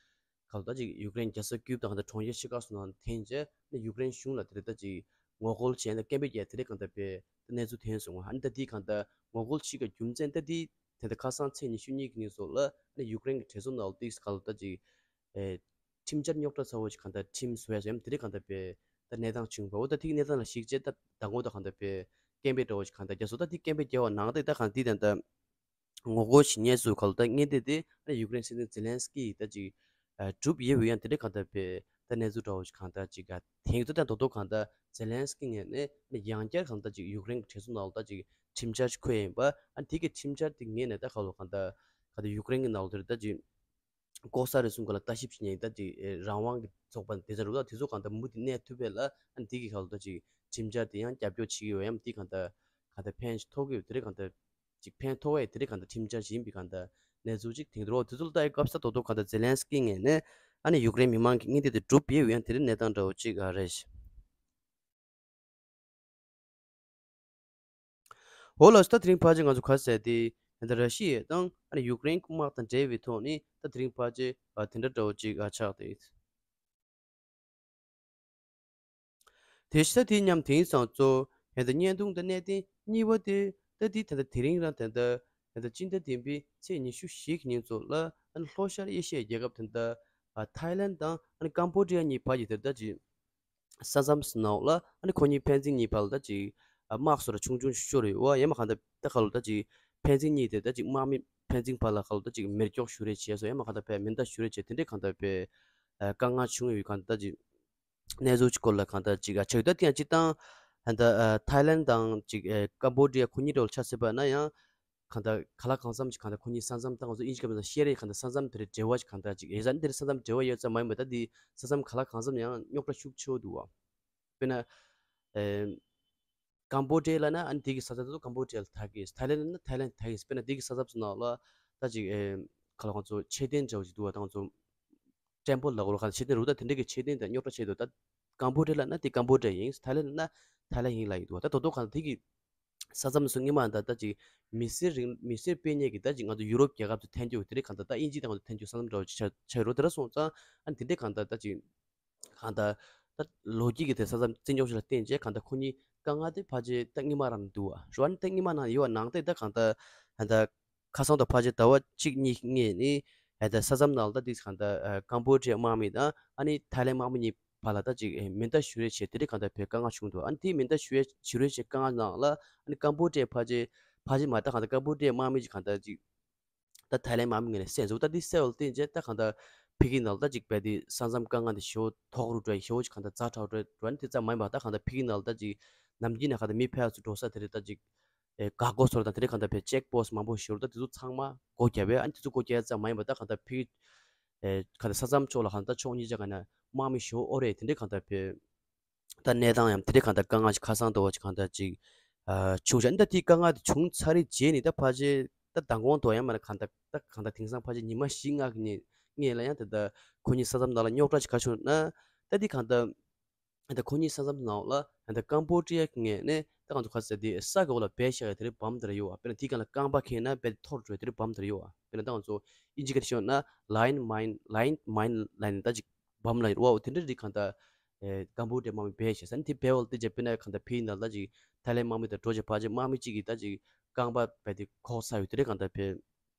ག་ལ་ད་ཅིག་ཡུཀ་རེན་རྒྱལ་ས་ཀིབ་དང་གང་ལྟར་གྲོང་ཁྱེར་ཕྱེད་ཀ་སོགས་ནང་འཐེན་རྗེས་ཨ་ནི་ཡུཀ་རེན་གཞུང་ལ་དེ་རེད་ད་ཅིག་ངོ་རྒོལ་བྱས་ནས་སྐད་འབོད་རྒྱག་དེ་རེད་གང་ལྟར་བས་ད་གནས་ཚུལ་ཐོན་སོང་བ། ཨ་ནི་ད་དེ་གང་ལྟར་ངོ་རྒོལ་བྱེད་ཀྱི་རྒྱུ་མཚན་ད་དེ་དེ་ལྟར་ཁ་སང་ཚེས་ཉི་ཤུ་གཉིས་ཀྱི་ཉིན་སོགས་ལ་ཨ་ནི་ཡུཀ་རེན་གྱི་གྲོས་ཚོགས་ནང་ལ་ཏིག་ག་ལ་ད་ཅིག་ཨེ། ཁྲིམས་འཆར་རྙོག་དྲ་ཚ་བོ་ཞིག་གང་ལྟར་ཁྲིམས་བཟོ་ཡ་སོགས་ཡང་དེ་རིགས་གང་ལྟར་པའི་ད་གནས་སྟངས་བྱུང་བ་འོ་ད་ཐིག་གནས་སྟངས་ལ་གཞིགས་བྱས་ད་ད་ངོ་ད་གང་ལྟར་པའི་སྐད་འབོད་འདྲ་བོ་ཞིག་གང་ལྟར་རྒྱ་སོ་ད་ཐིག་སྐད་འབོད་རྒྱག་བ་ནང་ད་ད་གང་འདི་ད་ད་ངོ་རྒོལ་ཞིག་ཉེས་སུ་ག་ལ་ད་ངེས་དེ་དེ་ཨ་ཡུཀ་རེན་སྲིད་འཛིན་ཛེ་ལན་སི་ཀི་ད་ཅིག་སྒྲུབ་ཡོད་བུ་ཡང་དེ་རིགས་གང་ལྟར་པའི་ད་གནས་ཚུལ་འདྲ་བོ་ཞིག་གང་ལྟར་ཅིག་ག་དེང་དུ་ད་དོ་དོ་གང་ལྟར་ཛེ་ལན་སི་ཀི་ངོས་ནས་ཡང་བསྐྱར་གང་ལྟར་ཅིག་ཡུཀ་རེན་གྲོས་ཚོགས་ནང་ལ་ད་ཅིག་ཁྲིམས་འཆར་ཞིག་འཁོད་ཡིན་པ་ཨ་དེ་གི་ཁྲིམས་འཆར་དེ་ངོས་ནས་ད་ག་ལ་གང་ལྟར་ག་ད་ཡུཀ་རེན་གི་ནང་ལ་དེ་རིགས་ད་ཅིག་ལྐོག་ཟ་རེ་ཟུང་ག་ལ་ལྟ་ཞིབ་བྱེད་མཁན་ད་ཅིག་ཨེ་རང་དབང་གི་ཚོགས་པ་དེ་ཚོ་རུ་ད་དེ་ཚོ་གང་ལྟར་མུ་མཐུད་གནས་ཐུབ་པས་ལ་ཨ་ནི་དེ་གི་ཁ་ལོ་ད་ཅིག་ཁྲིམས་འཆར་དེ་ཡང་རྒྱབ་སྐྱོར་བྱེད་ཀྱི་ཡོད་ཡང་དེ་གང་ལྟར་གང་ལྟར་ཕན་ཐོགས་ཀྱི་ཡོད་དེ་རེད་གང་ལྟར་ཅིག་ཕན་ཐོགས་ཡས་དེ་རིང་གང་ལྟར་ཁྲིམས་འཆར་ཞིག་ཡིན་པའི་གང་ལྟར་གནས་ཚུལ་ཅིག་དེང་དུ་རོགས་དེ་ཚོ་ལ་ལྟ་ཡི་སྐབས་ས་ཏོག་ཏོག་གང་ལྟར་ཛེ་ལན་སི་ཀི་ངོས་ནས་ཨ་ནི་ཡུཀ་རེན་མི་མང་གི་མངོན་འདོད་དེ་འགྲུབ་ཡོད་ཡང་དེ་རིང་གནས་སྟངས་འདྲ་བོ་ཅིག་ཨ་རེད། འོ་ལགས་སོ། ད་དེ་རིང་ཕལ་ཆེར་ང་ཚོ་ག་ཟེར་ཏེ་ད་ལྟ་ར་ཤི་ཡ་དང་ཨ་ནི་ཡུཀ་རེན་དམག་དང་འབྲེལ་བའི་ཐོག་ནས་ད་དེ་རིང་ཕལ་ཆེར་ཨ་དེ་འདྲ་འདྲ་བོ་ཅིག་ཨ་ཆགས་ཏེ། དེ་ཤ་དེ་མཉམ་དེང་སང་གཙོ་ཧན་ད་བརྙན་ཐུང་དང་གནད་དོན་གཉིས་པ་དེ་ད་དེ་ད་ལྟ་དེ་རིང་རང་ད་ལྟ་ད་ལྟ་སྤྱི་ཟླ་བདུན་པའི་ཚེས་ཉི་ཤུ་བཞི་གི་ཉིན་ཚོ་ལ་ཨ་ནི་ལྷོ་ཤར་ཨེ་ཤི་ཡའི་རྒྱལ་ཁབ་ད་ལྟ་ཐའི་ལན་དང་ཨ་ནི་ཀམ་བོ་ཌི་ཡ་གཉིས་བར་གྱི་དེ་ད་ཅིག་ས་མཚམས་སུ་ནའོ་ལ་ཨ་ནི་ཁོ་གཉིས་ཕན་ཚུན་གཉིས་བར་ལ་ད་ཅིག་དམག་སོ་ར་ཆུང་ཆུང་ཤོར་ཡོད་བ་ཡང་མ་གང་ད་ད་ཁ་ལོ་ད་ཅིག་ཕན་ཚུན་གཉིས་དེ་ད་ཅིག་དམག་མི་ཕན་ཚུན་བར་ལ་ཁ་ལོ་ད་ཅིག་མེར་སྐྱོག་ཞུ་རེས་བྱས་སོ་ཡང་མ་གང་ད་བས་མེ་མདའ་ཞུ་རེས་བྱས་དེ་འདྲའི་གང་ད་བས་དཀའ་ངལ་བྱུང་ཡོད་གང་ད་ཅིག་གནས་ཚུལ་གྱི་སྐོར་ལ་གང་ལྟར་ཅིག་ཨ་ཆགས་ཡོད། ད་དེ་ཡང་སྤྱིར་བཏང་ད་ལྟ་ཨ་ཐའི་ལན་དང་ཅིག་ཨེ་ཀམ་བོ་ཌི་ཡ་ཁོ་གཉིས་འདྲ་བོ་ཆ་སྲིད་པ་ན་ཡང་གང་ལྟར་ག་ལ་གང་འཚམ་ཅིག་གང་ལྟར་ཁོ་གཉིས་ས་མཚམས་ད་ང་ཚོ་དབྱིན་ཇི་སྐད་ནང་བཤད་རེས་གང་ལྟར་ས་མཚམས་དེ་རེད་འབྲེལ་བ་ཅིག་གང་ལྟར་ཅིག་ཡེ་ས་འདིར་ས་མཚམས་འབྲེལ་བ་ཡོད་ཙམ་མ་ཡིན་པ་ད་འདི་ས་མཚམས་ག་ལ་གང་འཚམ་ཡང་རྙོག་དྲ་ཤུགས་ཆེ་བོ་འདུག་བ། དཔེར་ན་ཨེ་ཀམ་བོ་ཌི་ཡ་ལ་ན་ཨ་ནི་དེ་གི་ས་མཚམས་དེ་ཚོ་ཀམ་བོ་ཌི་ཡ་ལ་ཐག་གིས། ཐའི་ལན་ལ་ན་ཐའི་ལན་ཐག་གིས། དཔེར་ན་དེ་གི་ས་མཚམས་སུ་ནང་ལ་ད་ཅིག་ཨེ་ག་ལ་ང་ཚོ་མཆོད་རྟེན་འདྲ་བོ་ཅིག་འདུག་བ། ད་ང་ཚོ་ཊེམ་པལ་ལ་གོ་ལ་ག་མཆོད་རྟེན་རུ་ད་དེ་འདྲ་གི་མཆོད་རྟེན་དང་རྙོག་དྲ་ཆེ་འདུག་ད་ཀམ་བོ་ཌི་ཡ་ལ་ན་དེ་ཀམ་བོ་ཌི་ཡ་ཡིན། ཐའི་ལན་ལ་ན་ཐའི་ལན་ཡིན་ལ་ཡིན་འདུག་བ། ད་དོ་དོ་གང་དེ་གི་ས་མཚམས་སུ་སྔོན་མ་ད་ད་ཅིག་མི་སེར་རིང་མི་སེར་སྤེལ་མཁན་གི་ད་ཅིག་ང་ཚོ་ཡུ་རོབ་རྒྱལ་ཁབ་ཚོ་འཐེན་རྒྱུ་དེ་འདྲ་གང་ད་ད་དབྱིན་ཇི་དང་ང་ཚོ་འཐེན་རྒྱུ་ས་མཚམས་འདྲ་བོ་ཅིག་ཆགས་ཆགས་ཡོད་རུང་དེ་འདྲ་སོང་ཙང་ཨ་ནི་དེ་འདྲ་གང་ད་ད་ཅིག་གང་ལྟར་ད་ལོ་རྒྱུས་ཀྱི་དེ་ས་མཚམས་བརྩི་འཇོག་ཞིག་ལ་བརྟེན་བྱས་གང་ལྟར་ཁོ་གཉིས་དཀའ་ངལ་དེ་ཕལ་ཆེར་ད་སྔོན་མ་རང་འདུག་བ། རེད་བ། ཨ་ནི་ད་སྔོན་མ་ནང་ཡོད་བ། ནང་དེ་ད་གང་ལྟར་ད་ལྟ་ཁ་སང་དང་ཕལ་ཆེར་ཟླ་བ་གཅིག་གཉིས་སྔོན་ནས་ད་ལྟ་ས་མཚམས་ནང་ལ་ད་དེ་གང་ལྟར་ཀམ་བོ་ཌི་ཡ་དམག་མི་དང་ཨ་ནི་ཐའི་ལན་དམག་མི་གཉིས་བར་ལ་ད་ཅིག་མེ་མདའ་ཞུ་རེས་བྱས་དེ་འདྲ་གང་ལྟར་བས་དཀའ་ངལ་བྱུང་འདུག་ཨ་ནི་དེ་མེ་མདའ་ཞུ་ཡས་ཞུ་རེས་བྱས་དཀའ་ངལ་ནང་ལ་ཨ་ནི་ཀམ་བོ་ཌི་ཡ་ཕལ་ཆེར་ཕལ་ཆེར་མ་ད་གང་ལྟར་ཀམ་བོ་ཌི་ཡ་དམག་མི་ཅིག་གང་ལྟར་ཅིག་ད་ཐའི་ལན་དམག་མི་ངོས་ནས་བསད་འཛུགས། ད་འདི་བསད་པ་ལ་བརྟེན་བྱས་ད་གང་ལྟར་ཕ་གི་ནང་ལ་ད་ཅིག་རྦད་དེ་ས་མཚམས་དཀའ་ངལ་འདི་ཞེ་པོ་དོག་རུ་འགྲོ་ཡི་ཞེ་པོ་ཅིག་གང་ལྟར་ཛ་དྲག་འགྲོ་འགྲོ་ནི་དེ་ཙམ་མ་ཡིན་པར་ད་གང་ལྟར་ཕ་གི་ནང་ལ་ད་ཅིག་ནམ་རྒྱུན་ནས་གང་ལྟར་མི་ཕལ་ཆེར་འགྲོ་ས་དེ་རེད། ད་ཅིག་ཨེ་འགག་སྒོ་ཚོ་དང་དེ་རེད་གང་ལྟར་བས་ཅེག་པོ་སི་མང་པོ་ཞེ་པོ་ད་དེ་ཚོ་ཚང་མ་སྒོ་བརྒྱབ་པས། ཨ་ནི་དེ་ཚོ་སྒོ་བརྒྱབ་ཙམ་མ་ཡིན་པར་ད་གང་ལྟར་ཕ་གི་ཨེ་གང་ལྟར་ས་མཚམས་ཕྱོགས་ལ་གང་ལྟར་ཕྱོགས་གཉིས་ཆ་གང་ན་དམག་མི་ཞེ་པོ་ཨོ་རེད། དེ་འདྲས་གང་ལྟར་བས། ད་གནས་སྟངས་ཡང་དེ་འདྲའི་གང་ལྟར་དཀའ་ངལ་ཞིག་ཁ་སང་དུ་བ་ཞིག་གང་ལྟར་ཅིག་ཨ་བྱུང་ཤག་ད་དེའི་དཀའ་ངལ་དེ་བྱུང་ཚར་རེད་བྱས་ནས་ད་ཕལ་ཆེར་ད་མདང་དགོང་དུ་ཡང་མ་ན་གང་ལྟར་ད་གང་ལྟར་དེང་སང་ཕལ་ཆེར་ཉི་མ་བཞི་ལྔ་གི་ཉིན་སྔོན་ལ་ཡང་ད་ལྟ་ཁོ་གཉིས་ས་མཚམས་ནང་ལ་རྙོག་དྲ་ཞིག་ག་བྱུང་ན་ད་དེ་གང་ལྟར་ད་ཁོ་གཉིས་ས་མཚམས་ནང་ལ་ད་ཀམ་བོ་ཌི་ཡ་གི་ངོས་ནས་ད་ང་ཚོ་ག་ཟེར་དེ་ས་གི་འོག་ལ་སྦས་བཞག་ཡ་དེ་རིགས་བམ་དེ་ར་ཡོད་བ། དཔེར་ན་དེའི་སྒང་ལ་རྐང་པ་འཁྱེར་ན་དཔེ་འཐོར་འགྲོ་ཡ་དེ་རིགས་བམ་དེ་ར་ཡོད་བ། དཔེར་ན་ད་ང་ཚོ་ཨིན་ཇི་སྐད་ཤོད་ན་ལའིན་མའིན་ལའིན་མའིན་ལའིན་ད་ཅིག་བམ་ལ་ཡོད་བ། དེ་འདྲ་རིགས་གང་ལྟར་ཨེ་ཀམ་བོ་ཌི་ཡ་དམག་མི་སྦས་བྱས་ས་ནི་དེ་སྦས་འོག་ལ་དེ་རྗེས་དཔེར་ན་གང་ལྟར་ཕ་གི་ནང་ལ་ཅིག་ཐའི་ལན་དམག་མི་དང་འགྲོ་བྱས་ཕལ་ཆེར་དམག་མི་གཅིག་གིས་ད་ཅིག་རྐང་པ་རྦད་དེ་ཁོག་ཚར་ཡོད། དེ་འདྲ་གང་ལྟར་བས་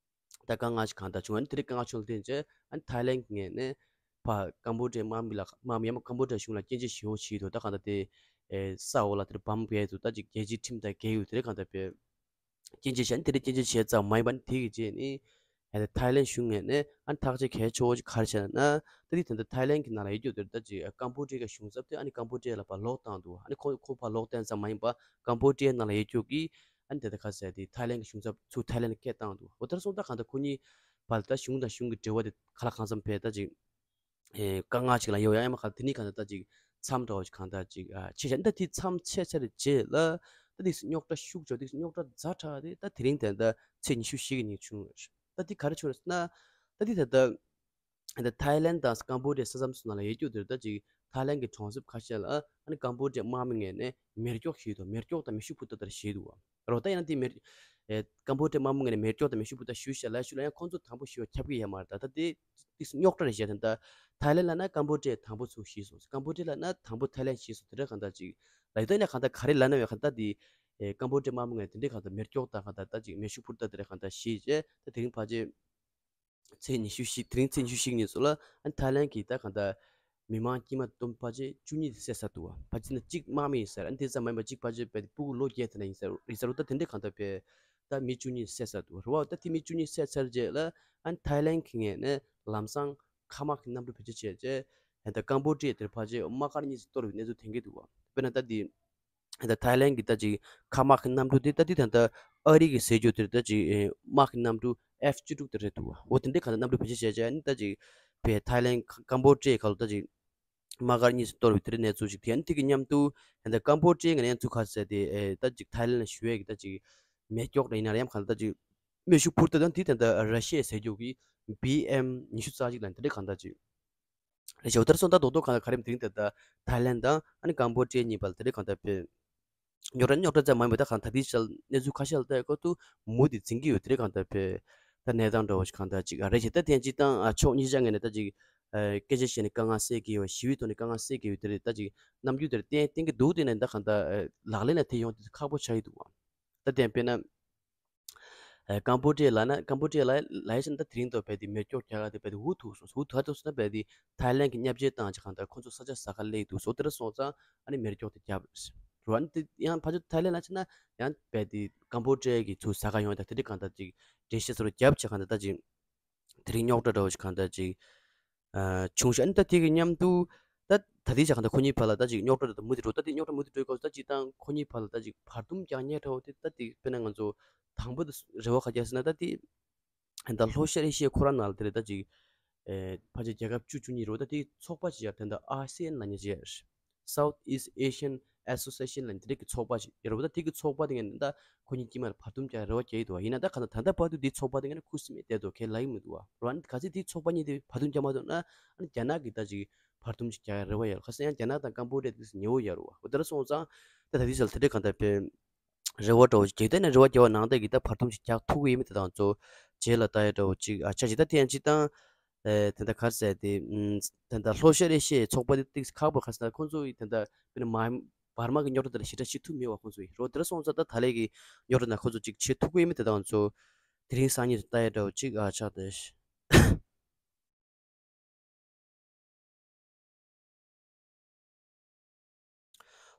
ད་དཀའ་ངལ་ཞིག་གང་ལྟར་བྱུང་། ཨ་ནི་དེ་འདྲ་དཀའ་ངལ་བྱུང་ལ་བརྟེན་བྱས་ཨ་ནི་ཐའི་ལན་གི་ངོས་ནས་ཕར་ཀམ་བོ་ཌི་ཡ་དམག་མི་ལ་དམག་མི་ཡང་ན་ཀམ་བོ་ཌི་ཡ་གཞུང་ལ་སྐྱོན་བརྗོད་ཞེ་པོ་བྱས་འདུག་ད་གང་ལྟར་དེ་ཨེ་ས་འོག་ལ་དེ་འདྲ་བམ་སྦས་འདུག་ད་ཅིག་རྒྱལ་སྤྱིའི་ཁྲིམས་དང་འགལ་ཡོད། དེ་འདྲ་གང་ལྟར་བས། སྐྱོན་བརྗོད་བྱས་ནས་དེ་འདྲ་སྐྱོན་བརྗོད་བྱས་ཙམ་མ་ཡིན་པ་ནི་དེ་གི་རྗེས་ནི་ཨ་ནི་ཐའི་ལན་གཞུང་ངོས་ནས་ཨ་ནི་ཐག་གཅོད་གལ་ཆེ་བོ་ཅིག་ག་རེ་བྱས་ན་ད་དེ་ད་ལྟ་ཐའི་ལན་གྱི་ནང་ལ་ཡོད་རྒྱུ་དེ་ད་ཅིག་ཀམ་བོ་ཌི་ཡ་གཞུང་ཚབ་དེ་ཨ་ནི་ཀམ་བོ་ཌི་ཡ་ལ་ཕར་ལོག་བཏང་འདུག་ཨ་ནི་ཁོ་ཁོ་ཕར་ལོག་བཏང་ཙམ་མ་ཡིན་པ་ཀམ་བོ་ཌི་ཡ་ནང་ལ་ཡོད་རྒྱུ་གི་ཨ་ནི་དེ་ད་ག་ཟེར་དེ་ཐའི་ལན་གྱི་གཞུང་ཚབ་ཚུར་ཐའི་ལན་ལ་སྐད་བཏང་འདུག་འོ་དེར་སོང་ད་གང་ལྟར་ཁོ་གཉིས་བར་ད་གཞུང་དང་གཞུང་གི་འབྲེལ་བ་དེ་ག་ལ་གང་འཚམ་བས་ད་ཅིག་ཨེ་དཀའ་ངལ་ཅིག་ལ་ཡོད་ཡ་ཡ་མ་ག་དེ་ནི་གང་ལྟར་ད་ཅིག་མཚམས་འདྲ་བོ་ཅིག་གང་ལྟར་ཅིག་ཨ་ཆད་ཤག་ད་དེ་མཚམས་ཆད་ཚར་རྗེས་ལ་ད་དེ་རྙོག་དྲ་ཤུགས་ཆེ་དེ་རྙོག་དྲ་ཛ་དྲག་དེ་ད་དེ་རིང་དེ་ད་ཚེས་ཉི་ཤུ་བཞི་གི་ཉིན་བྱུང་ཡོད། ད་དེ་ག་རེ་བྱུང་རེད་ཟེར་ན་ད་དེ་ད་ད་ད་ཐའི་ལན་དང་ཀམ་བོ་ཌི་ཡ་ས་མཚམས་སུ་ནང་ལ་ཡོད་རྒྱུ་དེར་ད་ཅིག་ཐའི་ལན་གྱི་གྲོང་གསེབ་ཁ་ཤས་ལ་ཨ་ནི་ཀམ་བོ་ཌི་ཡ་དམག་མི་ངོས་ནས་མེ་སྒྱོགས་བཞིན་དུ་མེ་སྒྱོགས་དང་མེ་ཤུགས་འཕུར་མདའ་དེར་བཞེས་འདུག་བ། རོ་ད་ཡང་དེ་མེ་ཨེ་ཀམ་བོ་ཌི་ཡ་དམག་མི་ངོས་ནས་མེ་སྒྱོགས་དང་མེ་ཤུགས་འཕུར་མདའ་ཞུས་ཤག་ལབ་ཤུགས་ལ་ཡང་ཁོང་ཚོ་དང་པོ་ཞུ་བ་ཁྱབ་ཀྱི་ཡོད་མ་རེད། ད་ད་དེ་དེ་རྙོག་དྲ་རེད་བཤད་ད། ད་ཐའི་ལན་ལབ་ན་ཀམ་བོ་ཌི་ཡ་དང་པོ་ཚུར་བཞེས་སོང་། ཀམ་བོ་ཌི་ཡ་ལབ་ན་དང་པོ་ཐའི་ལན་བཞེས་སོང་། དེ་འདྲ་གང་ལྟར་ཅིག་ལབ་ཡོད་ད། ཡིན་ན་གང་ལྟར་ག་རེ་ལབ་ན་བས་གང་ལྟར་དེ་ཨེ་ཀམ་བོ་ཌི་ཡ་དམག་མི་ངོས་དེ་འདྲའི་གང་ལྟར་མེ་སྒྱོགས་དང་གང་ལྟར་ད་ཅིག་མེ་ཤུགས་འཕུར་མདའ་དེ་འདྲ་གང་ལྟར་བཞེས་རྗེས་ད་དེ་རིང་ཕལ་ཆེར་ཚེས་ཉི་ཤུ་བཞི་དེ་རིང་ཚེས་ཉི་ཤུ་བཞི་ཉིན་སོགས་ལ་ཨ་ནི་ཐའི་ལན་གྱིས་ད་གང་ལྟར་མི་མང་དཀྱུས་མ་བསྡོམས་ཕལ་ཆེར་བཅུ་གཉིས་དེ་བསད་ཚར་འདུག་བ། ཕལ་ཆེར་ན་གཅིག་དམག་མི་ཡིན་ཟེར། ཨ་ནི་དེ་ཙམ་མ་ཡིན་པ་གཅིག་ཕལ་ཆེར་རྦད་དེ་ཕྲུ་གུ་ལོ་བརྒྱད་དེ་འདྲ་ཡིན་ཟེར་ཡིན་ཟེར་རོ། ད་དེ་འདྲའི་གང་ལྟར་བས་ད་མི་བཅུ་གཉིས་བསད་ཚར་འདུག་བ། རེད་བ། ད་དེ་མི་བཅུ་གཉིས་བསད་ཚར་རྗེས་ལ་ཨ་ནི་ཐའི་ལན་གྱི་ངོས་ནས་ལམ་སང་མཁའ་དམག་གི་གནམ་གྲུ་བེད་སྤྱོད་བྱས་རྗེས་ད་ཀམ་བོ་ཌི་ཡ་དེར་ཕལ་ཆེར་དམག་སྒར་གཉིས་སུ་གཏོར་བའི་གནས་ཚུལ་ཐོན་གྱི་འདུག་བ། དཔེར་ན་ད་དེ་ད་ཐའི་ལན་གྱི་ད་ཅིག་མཁའ་དམག་གི་གནམ་གྲུ་དེ་ད་དེ་ད་ལྟ་ཨ་རི་གི་ཟེར་རྒྱུ་དེར་ད་ཅིག་ཨེ་དམག་གི་གནམ་གྲུ་ ཨེཕ་བཅུ་དྲུག་དེ་རེད་འདུག་འོ་དེ་འདྲའི་གང་ལྟར་གནམ་གྲུ་བེད་སྤྱོད་བྱས་བྱས་ཨ་ནི་ད་ཅིག་བས་ཐའི་ལན་ཀམ་བོ་ཌི་ཡའི་ཁ་ལོ་ད་ཅིག་དམག་སྒར་གཉིས་སུ་གཏོར་བའི་དེ་འདྲའི་གནས་ཚུལ་ཞིག་དེ་ཨ་ནི་དེ་གི་མཉམ་དུ་ད་ལྟ་ཀམ་བོ་ཌི་ཡའི་ངོས་ནས་ཚུར་ཁ་གསལ་ཏེ་ཨེ་ད་ཅིག་ཐའི་ལན་ལ་ཞུ་ཡས་ཀྱི་ད་ཅིག་མེ་སྒྱོགས་རེད་ཡིན་ན་རེད་ཡང་གང་ལྟར་ད་ཅིག་མེ་ཤུགས་འཕུར་མདའ་དང་དེ་ད་ལྟ་ར་ཤི་ཡའི་ཟས་སྐྱོགས་ཀྱི་བི་ཨེམ་ཉི་ཤུ་རྩ་གཅིག་ལ་དེ་འདྲའི་གང་ལྟར་ཅིག་རེད་ཤག་འོ་དེར་སོང་ད་རྡོག་རྡོག་གང་ལ་ག་རེ་དེ་རིང་ད་ལྟ་ཐའི་ལན་དང་ཨ་ནི་ཀམ་བོ་ཌི་ཡ་གཉིས་བར་ལ་དེ་འདྲའི་གང་ལྟར་བས། རྙོག་དྲ་རྙོག་དྲ་ཙམ་མ་ཡིན་པར་ད་གང་ད་ལྟའི་ཆར་གནས་ཚུལ་ཁ་ཤས་ལ་ལྟ་ཡག་སྐོར་དུ་མུ་མཐུད་འཛིན་གྱི་ཡོད་དེ་རེད་གང་ལྟར་བས་ད་གནས་སྟངས་འདྲ་བོ་ཞིག་གང་ལྟར་ཅིག་ཨ་རེད་ཞེ་ད་ཐེངས་གཅིག་དང་ཨ་ཕྱོགས་གཉིས་ཆ་ངོས་ནས་ད་ཅིག་ཨ་སྐད་ཆ་བཤད་ནས་དཀའ་ངལ་སེལ་གྱི་ཡོད་ཞི་བའི་ཐོག་ནས་དཀའ་ངལ་སེལ་གྱི་ཡོད་དེ་རེད་ད་ཅིག་རྣམ་འགྱུར་དེར་བསྟན་བསྟན་གྱི་འདུག་དེ་ནས་ད་གང་ལྟར་ཨ་ལག་ལེན་ལ་ཐེབས་ཡོང་དེ་ཁག་པོ་ཆགས་ཀྱི་འདུག་བ། ད་དེ་དཔེར་ན། ཨ་ཀམ་བོ་ཌི་ཡ་ལ་ན་ཀམ་བོ་ཌི་ཡ་ལ་ལ་ཡ་ཆ་ན་ད་དེ་རིང་དུ་བས་དེ་མེ་སྒྱོགས་རྒྱག་ག་དེ་བས་དེ་འུ་ཐུག་སོང་འུ་ཐུག་ཐུག་སོང་ན་བས་དེ་ཐའི་ལན་གྱི་མཉམ་འབྲེལ་དང་ཅིག་གང་ལྟར་ཁོ་ཚོ་ས་ཆ་ཟ་ག་སླེབས་འདུག་སོ་དེར་སོང་ཙང་ཨ་ནི་མེ་སྒྱོགས་དེ་བརྒྱབ་རེད་བ། ཨ་ནི་དེ་ཡང་ཕ་ཆོ་ཐའི་ལན་ལ་ཆ་ན་ཡང་བས་དེ་ཀམ་བོ་ཌི་ཡ་གི་ཚུར་ཟ་ག་ཡོང་ཡ་ད་དེ་འདྲ་གང་ལྟར་ཅིག་འགྲེལ་བཤད་ཚུར་བརྒྱབ་བྱས་གང་ལྟར་ད་ཅིག་དེ་རིང་རྙོག་དྲ་འདྲ་བོ་ཞིག་གང་ལྟར་ཅིག་ཨ་བྱུང་ཤག་ཨ་ནི་ད་དེ་གི་མཉམ་དུ་ད་ད་ལྟའི་ཆ་གང་ལྟར་ཁོ་གཉིས་བར་ལ་ད་ཅིག་རྙོག་དྲ་འདྲ་ད་མུ་མཐུད་འགྲོ་ད་དེ་རྙོག་དྲ་མུ་མཐུད་འགྲོ་སྐབས་སུ་ད་ཅིག་དང་ཁོ་གཉིས་བར་ལ་ད་ཅིག་བར་འདུམ་རྒྱག་ཉེན་འདྲ་བོ་དེ་ད་དེ་དཔེར་ན་ང་ཚོ་དང་པོ་དེ་རེ་བ་ག་རྒྱག་ཟེར་ན་ད་དེ་ད་ལྷོ་ཤར་ཨེ་ཤི་ཡའི་ཁོ་རང་ནང་ལ་དེ་རེད་ད་ཅིག་ཨེ་ཕལ་ཆེར་རྒྱལ་ཁབ་བཅུ་བཅུ་གཉིས་རེད་བ། ད་དེ་ཚོགས་པ་ཅིག་ཡར་དེ་འདྲ་ཨ་སི་ཨན་ལབ་མཁན་ཅིག་ཡར། South East Asian Association ལབ་དེ་རིགས་ཀྱི་ཚོགས་པ་ཞིག་ཡོད་རེད་བ། ད་དེ་གི་ཚོགས་པ་དེ་ངས་ད་ཁོ་གཉིས་དཀྱིལ་མ་ལ་བར་འདུམ་རྒྱག་རེ་བ་རྒྱག་གི་འདུག་བ། ཡིན་ན་ད་ག་ད་ད་ལྟ་བར་དུ་དེའི་ཚོགས་པ་དེ་ངས་ཁུ་སིམ་མེར་བསྡད་འདུག་གས་ལབ་ཀྱི་མི་འདུག་བ། རོ་ཨན་ག་ཚོད་དེའི་ཚོགས་པ་གཉིས་དེ་བར་འདུམ་རྒྱག་མ་ཐུབ་ན་ཨ་ནི་རྒྱ་ནག་གིས་ད་ཅིག་བར་འདུམ་ཞིག་རྒྱག་རེ་བ་ཡོད་ལ། ཁ་སང་ཡང་རྒྱ་ནག་དང་ཀམ་པོ་ཌི་ཡ་དེ་ཉེ་བོ་ཡོད་རེད་བ། འོ་དེ་འདྲ་སོང་ཙང་ད་ད་དེ་ཚོ་ལ་དེ་འདྲ་ག་ད་དཔེ་རེ་བ་འདྲ་བོ་ཅིག་རྒྱག་ད་ནས་རེ་བ་རྒྱག་པ་ནང་བཞིན་གྱི་ད་བར་འདུམ་ཞིག་རྒྱག་ཐུབ་ཀྱི་ཡོད་མེད་དེ་དང་ཚོ་རྗེས་ལ་ལྟ་ཡ་འདྲ་བོ་ཅིག་ཨ་ཆ་ཞིག་ད་དེ་ཡང་ཅིག་དང་། ཨེ་དེ་འདྲ་ག་རེ་ཟེར་དེ་ཨམ་དེ་འདྲ་ལྷོ་ཤར་ཨེ་ཤི་ཡའི་ཚོགས་པ་དེ་ཏིག་ཁག་པོ་ག་རེ་ཟེར་ན་ཁོང་ཚོ་ཡི་དེ་འདྲ་དཔེར་ན་མ་བར་མ་གི་རྙོག་དྲ་དེ་ལ་ཞེ་དྲག་བྱེད་ཐུབ་མེད་བ། ཁོང་ཚོ་ཡི་རོ་དེ་འདྲ་སོང་ཙང་ད་ད་ལན་གི་རྙོག་དྲ་ནང་ཁོང་ཚོ་ཅིག་བྱེད་ཐུབ་ཀྱི་ཡོད་མེད་དེ་དང་ཚོ་དེ་རིང་སང་ཉིན་ལྟ་ཡ་འདྲ་བོ་ཅིག་ཨ་ཆགས་ཏེ།